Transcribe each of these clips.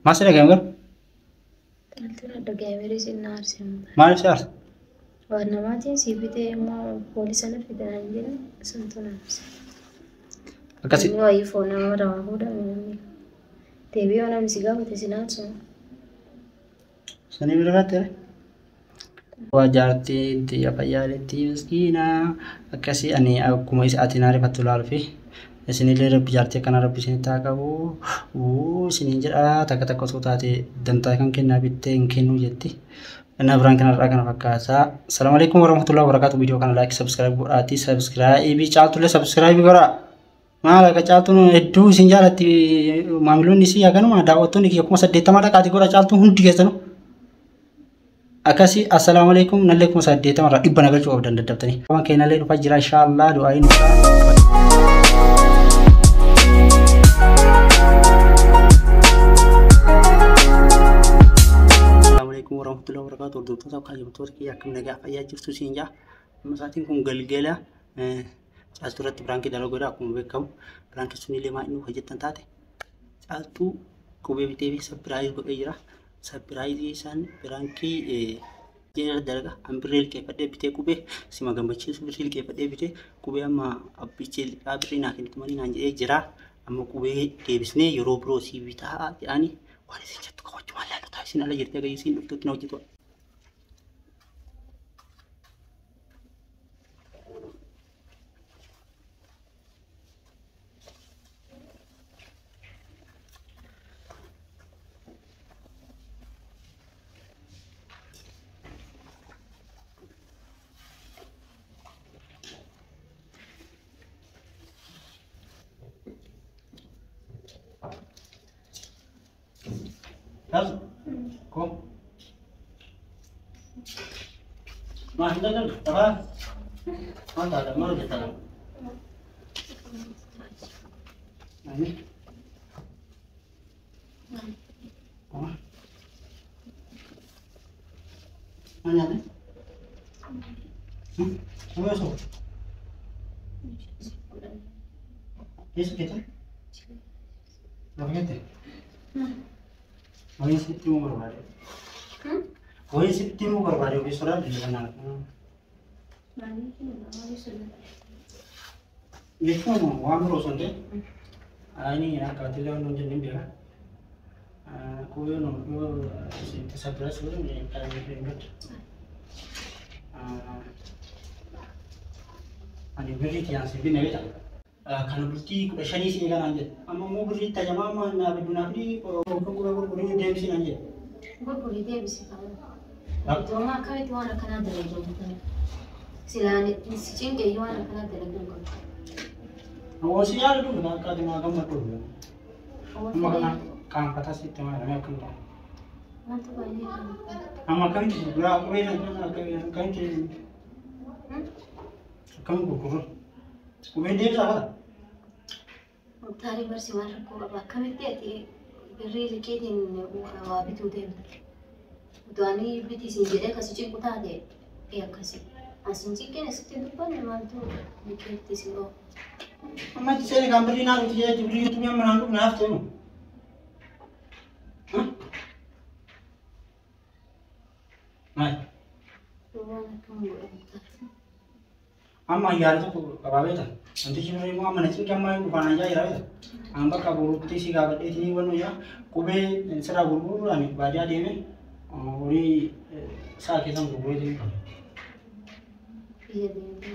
Maal si dhaga'ame garuu? Maaltu na dhaga'ame ree sin na aarse. Maaliif si aarsa? Waan namaatiin si bitee immoo poolisa na fidanaan jedhu santu na aarse. Akkasi. Namni wayii foon nama ramaa fuudhame namni. Deebi'ee yoo namni si gaafate sin aarsu. Sanii bira batte. Waa jaartiin tiyya fayyaaletti miskiina akkasii ani akkuma isa ati naa rifattu laalufi isinillee rabbi jaartii akkana rabbi isinitti haa qabu wuu isiniin jedha takka takka osoo taate dantaa kan kennaa bittee hin kennuu jetti. Innaa biraan kanarraa kana fakkaata. Assalamu alaikum warahmatullahi wabarakatuh. Viidiyoo kana like subscribe godhaati. Subscribe caaltullee subscribe godhaa. Maal akka caaltuun hedduu isin jaalatti maamiloonni isii haganuma daawwattoonni kiyya 80,000 dhaqaati godha caaltuun hundi keessanuu. Akkasii assalaamu alaikum nallee 80,000 irraa 100 na galchuu qabdan daddaftanii. Qaama keenyallee dhufaa jira inshaallah du'aayin Assalaamu alaikum warahmatullahi wabarakatuh. Hordoftoota kabajamtoota kiyya akkam nagaa fayyaa jirtu siin jaa. Amma sa'aatiin kun galgala caaltuu irratti biraankii dalaguudha akkuma beekamu. Biraankii sunillee maal inni hojjettan taate caaltuu qubee bitee fi sappiraayizii godhee jira. Sappiraayizii isaan biraankii jeera dalaga an birrii liqeeffadhee bitee qubee sima gammachiisu birrii liqeeffadhee bitee qubee amma abbichi liqaa birrii naa kennitu malee naan jedhee jira. Amma qubee deebisnee yeroo biroo sii bitaa jedhaanii waan isin jettu kawachumaan laallu ta'a isin ala jirtee gadi isin dhuftutti na hojjetu. Caaltu kom. Maa hin danda'u taphaa maal taata maal hojjetaa nama? Ani. Koma. Maal nyaate? Suura soo. Eessa keessa? Lafa keette? Wayii sitti himuu barbaade. Wayii sitti himuu barbaade ofii sodaadhu jedhan. Jechuun waan biroo osoo hin ta'in ani akka ati illee waan hojjennu hin beeka. Qubeen yoo itti sabbiras godhan kan hin gaddu. Ani birrii kiyyaan si binne beektaa? Kana bultii 15 si eega naan jedhe. Amma immoo birrii itti hajamaa amma naa fiddu naa fidi yookiin qubee gurgurii deebisi naan jedhe. Gurgurii deebisi qaba. Doomaa akkamitti waan akkanaa dalaguu hin Silaa si cinqe iyyuu waan akkanaa dalaguu hin qabdu. Hoo si yaada dhufu akka ati naa gammaddu. Amma kana qaanfataa sitti maa jedhamee akkam ta'a? Maaltu baay'ee Amma akkamitti gurguraa qubee sana akkamitti akkamitti gurgurru? Qubeen deebisaa fata. Muktaarii barsi maal rakkoo qaba? Akkamitti ati birrii liqiitiin waa bituu deemta? Utuu ani biti siin jedhee akkasi cinqu taate ee akkasi. As hin cinqine sitti hin dubbanne maaltu liqiitti si oofa? Amma itti seeni kan birrii naa dhufti jedhetti birrii yuutuubii amma naan dhufne haftee moo? Maal? Waan akkam godha Muktaar? Amma yaada tokko qabaa beekta. Wantichi birrii immoo amma na cinqe amma hin dhufaan ajaa jira beekta. An bakka boruutti si gaafadheetii wannu jaa qubee sirraa gurguruudhaan baadiyaa deeme horii isaa keessan gurguree deeme. Biyya deemtee.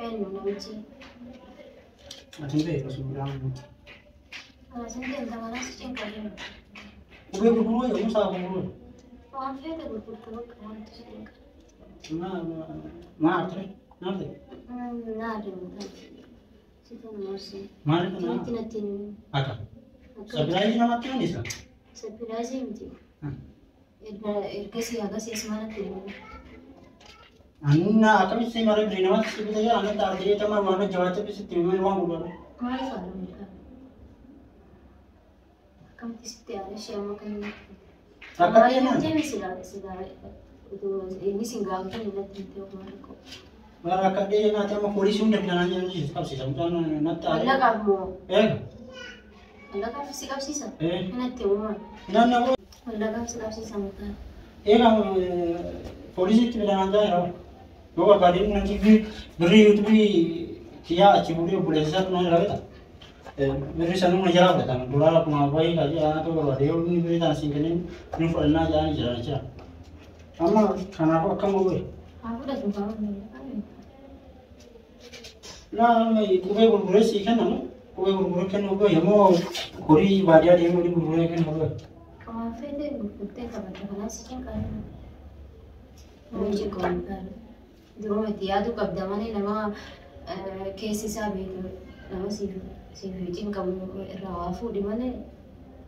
Eenyu namichi? Ati hin beektu sun biraan guutu. Asin deemta manaa si cinqa deema. Qubee gurguruu yommuu isaa gurguruu. Waan feete gurgurta bakka wanti si cinqa. Maa ture? Maal ta'e? Naa deemu situ marsee. Maaliif naa? Akkamitti natti hin Akka. Sapiraayizii namatti himan isa? Sapiraayizii miti. Ergasii hagasii as manatti hin Anna akkamitti si mara birrii namatti si bita jira anatti argee tamar waan jabaatee sitti himan waan gurguru. Maaliif haala milkaa? Akkamitti sitti aara ishee amma kan inni Akka Baay'ee keenan. deeme silaa silaa utuu inni sin gaafatan natti himtee ofuma rakkoo. Bara akka dhee naati amma poolisii hunda fidanaa jiran qabsiisa. Mucaan natti aare. Mallaqaaf moo Eega. Mallaqaaf si qabsiisa? Kanatti uumaman. Naannoo Mallaqaaf si qabsiisa Muktaar. Egaa poolisiitti fidanaan jaa yoo barbaade namni birrii yuutuubii kiyyaa achi fuudhee obboleessa isaa tunaan irraa bita. Birrii sanuu na jalaa fudhatan. Dolaara kuma wayii kaasee aanaa ta'uu barbaade yoo inni birrii tana siin kennin ni fudhannaa jedhanii jiran jira. Amma kanaafuu akkam godhe? Haa fudhatu kaa mallaqaa. Laa qubee gurguree sii kennamu qubee gurguree kennuu ga'e immoo horii baadiyyaa deemee horii gurguree kennuu ga'e. Waan feete gurgurtee qabadda kanaaf si cinqaa. Nama cinqa Muktaar. Duruma itti yaaduu qabda malee nama keessi isaa beeku nama siif siif cinqamu irraa waa fuudhi malee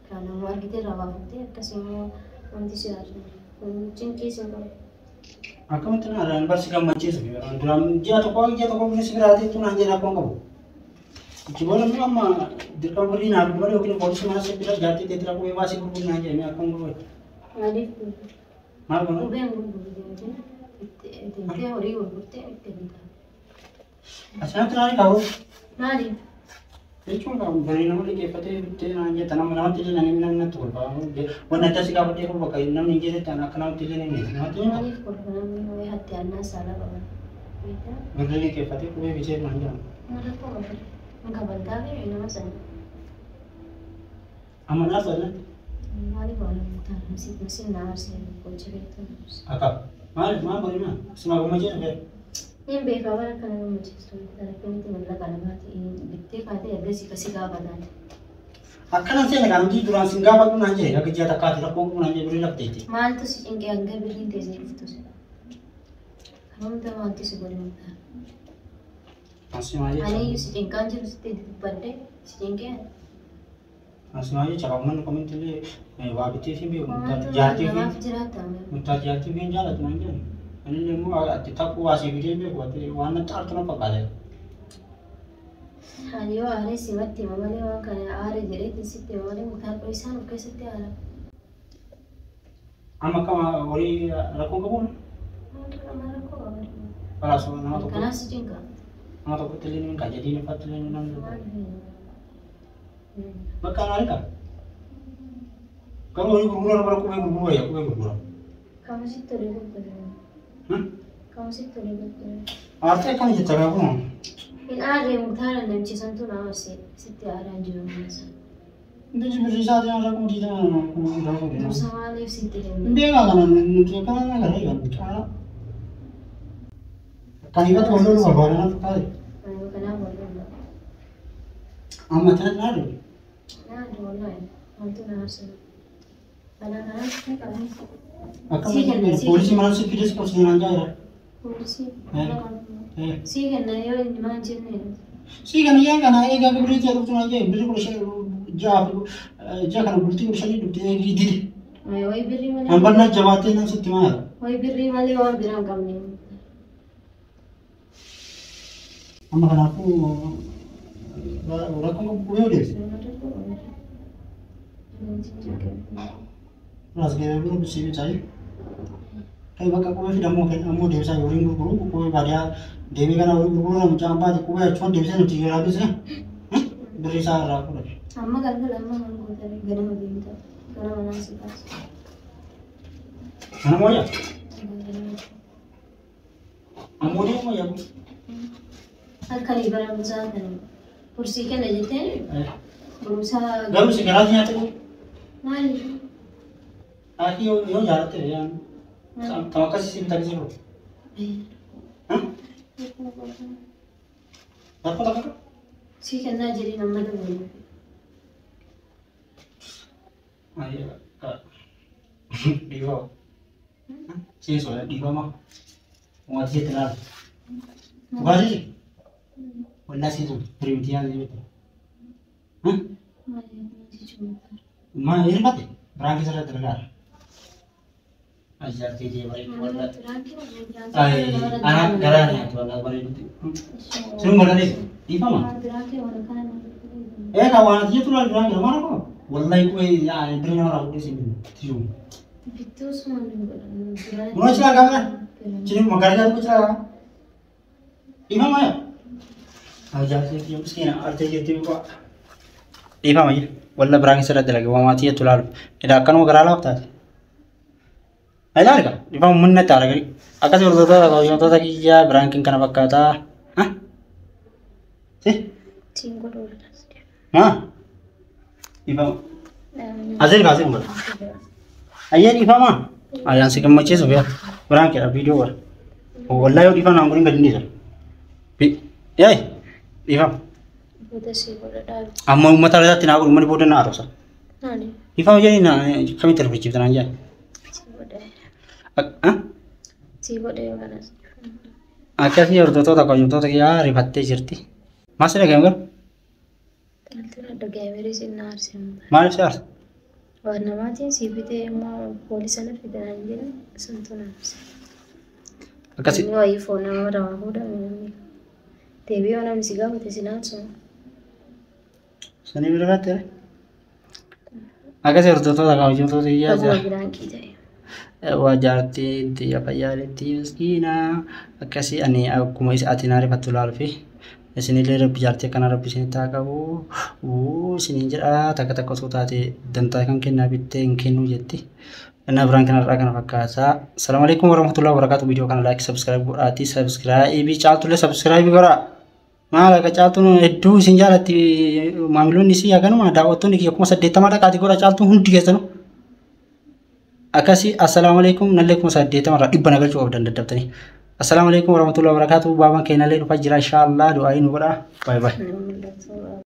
kan nama argite irraa waa fuutee akkasii immoo wanti si aarsu kun cinqii si qabu. Akkamitti na araan barsi gammachiisu duraan ji'a tokko ji'a tokko birrii si biraatee tun aan jedha akkoon qabu. Itti booda immoo amma dirqama birrii naaf malee yookiin poolisii mana si bira jaartii teetira qubee baasii gurguru naan jedhame akkoon qabu. Maaliif Maal godhu? qubeen gurguru deemtee deemtee horii gurgurtee itti bitaa. Asinatti naan qabu. Maaliif? Jechuun qabu birrii nama liqeeffatee bittee naan jetta nama namatti illee namni namni natti kolfa. Wanni adda si gaafadhee kun bakka namni hin jirretti akka namatti illee namni namatti himta. Maaliif kolfa namni wayii hatte annaa saalaa qaban? Beektaa? Birrii liqeeffatee qubee bitee naan jedhamu. Maal rakkoo qaba? Hin kabaltaa fi nama sana. Amma naaf ta'e Maaliif waan Muktaar masiin na aarsee gocha beektuu na aarse. Akka maal maal godhina sima gammachiisu fedha. Niin beekaa waan akkana gammachiistu Muktaar akkamitti mallaqa namaati bittee kaatee ergasii kasi gaafatan. Akkanan seene kan nuti duraan sin gaafadhu naan jedhe akka ji'a takkaati rakkoo qabu naan jedhe birrii lafteetti. Maaltu si cinqee hanga birriin teessee dhuftu si? Kan hunda maaltu si godhe Muktaar? Asimaa Ani jecha iyyuu si cinqaan jiru sitti dubbadhe si cinqee. Asimaa jecha kan uummanni kominti illee waa bitee fi beeku Maaltu jaartii fi namaaf jiraata? muktaar jaartii fi hin jaalatu naan jedhe. Anillee immoo ati takkuu waasii bitee beeku ati waan natti aartu na fakkaata. Ani yoo aaree simatti hima malee waan kana aare jedheetiin sitti hima malee Muktaar isaan of keessatti aara. Amma akkama horii rakkoo qabuun Maaltu nama rakkoo qaba? Kalaas nama tokko Kanaaf si cinqa. nama tokkotti illee ni kaajadiin uffatti illee namni tokko. Maal Bakka maal qaba? Garuu horii gurguruu bara qubee gurguruu wayya qubee gurgura. Kama sitti tolee gurguru. Kama sitti tolee gurguru. Aartee akkana jetta gaafuma. Hin aarree Muktaara namichi santu na aarse sitti aaraan jiru mana. Inti birrii isaatiin irra kuma diidama kuma gaafa Dursa maaliif sitti himne? Beekaa kana nuti akkana na gara eegan caala. Kan ifatti wal loluu barbaada na fakkaate. Ani kanaaf wal lola. Amma tanatti na dhufe. Naadu wallahi maaltu na aarse? Balaa kanaaf ni qabne. Akkama Sii kenna, sii poolisii mana si fides poolisii naan jaayira. Poolisii. Sii kenna yoo inni maal jenne. Sii kana yaa kana eegaa birrii ji'a dhuftu naan jee birrii kudha shan ji'a ji'a kana bultii kudha shanii dhufte eegii dide. Wayi birrii malee. Hambannaa jabaattee nan sitti maal? Wayi birrii malee waan biraa hin qabne. Amma kanaafuu rakkoon qubee odeesse. Ras ga'ee bira bisii bitaayi. Kai bakka qubee fi ammoo deebisaa horiin gurguru qubee baadiyyaa deemee kana horii gurguru namicha ambaati qubee achuun deebisee nuti yeroo bise birrii isaa irraa fudhate. Amma galgala amma maal gootanii ganama deemta. Ganama naan si baasa. Mana mooyyaa? Ammoo deemu mooyyaa? Halkanii bara musaa kan kursii kenna jetteen barumsaa. Garuu si garaa nyaate Maaliif? Akii yoo jaalatte yaan tam akkasii si bitanii jiru. Rakkoo takka qaba? Sii kennaa jedhee nama dabalu. Dhiifama. Siin soda dhiifama. Wanti sitti ilaalu. Dhugaatii? Wallaa siin sun firimtii yaa jette. Maaliif jechuun? Maa hirmate? Biraan keessa irratti dalagaa. Ajaa'ibsiisee jee bareedu wallaa. Anaa garaa nyaatu wallaa bareedutti. Sun godhanii dhiifama. Egaa waan ati jettu laal biraan jira maal qaba? Wallahi qubee birrii nama raawwadhee siin tiyu. Bittuu suma godhan. Bunoo chilaa gaafata? Chini magaalaa tokko chilaa gaafa? Dhiifama yaa? Ajaa'ibsiisee miskiina artee jirti biqaa. Dhiifama jira. Walla biraan keessa irratti dalage waamaatii jettu ilaalu. Edaa akkanuma garaa laaf taate. Ilaali kaa dhiifama uummanni natti haara gadi. Akkasii hordoftoota kabajamtoota kiyyaa biraankiin kana fakkaataa. Si? Siin godhuu danda'a. Maa? Dhiifama. Asii kaasee hin godhu. Ayyee dhiifama. Ayyaan si gammachiisuuf yaa. Biraankiidha viidiyoo bara. Wallaa yoo dhiifama naan godhin gadi hin dhiisan. Yaay dhiifama. Booda sii godha dhaabi. Amma uummata irratti naa godhu uummanni booda na arrabsa. Maali? Dhiifama jedhii na kamitti rifachiifta naan jedhan. Sii godha. Ah? Sii godha yoo kanas. Akkasii hordoftoota kabajamtoota kiyyaa rifattee jirti. Maal si dhaga'ame garuu? Maaltu na dhaga'ame siin na aarse. Maaliif si aarsa? Waan namaatiin sii bitee immoo poolisa na fida naan jedhe santu na aarse. Akkasii Namni wayii foon nama namaa fuudhame namni. Deebii yoo namni si gaafate si naarsu. Sanii bira rifattee? Akkasii hordoftoota kabajamtoota kiyyaa Dhuguma jira. biraankii ta'e. Waa jaartiin tiyya fayyaaletti miskiina akkasii ani akkuma isa ati naa rifattu ilaaluufi isinillee rabbi jaartii akkana rabbi isinitti haa qabu wuu isiniin jedha takka takka osoo taate dantaa kan kennaa bittee hin kennuu jetti. Innaa biraan kanarraa kana fakkaata. Assalamu alaikum warahmatullahi wabarakatuh. Viidiyoo kana like subscribe godhaatii subscribe caaltullee subscribe godhaa. Maal akka caaltuun hedduu isin jaalatti maamiloonni isii haganuma daawwattoonni kiyya 80,000 dhaqaatii godha caaltuun hundi keessanuu. Akkasii assalaamu alaikum nallee 80,000 irraa 100 na galchuu qabdan daddaftanii. Assalaamu alaikum warahmatullahi wabarakatuh. Baabaan keenyallee dhufaa jira inshaallah du'aa nu godhaa. Baay baay. Nama mul'atu.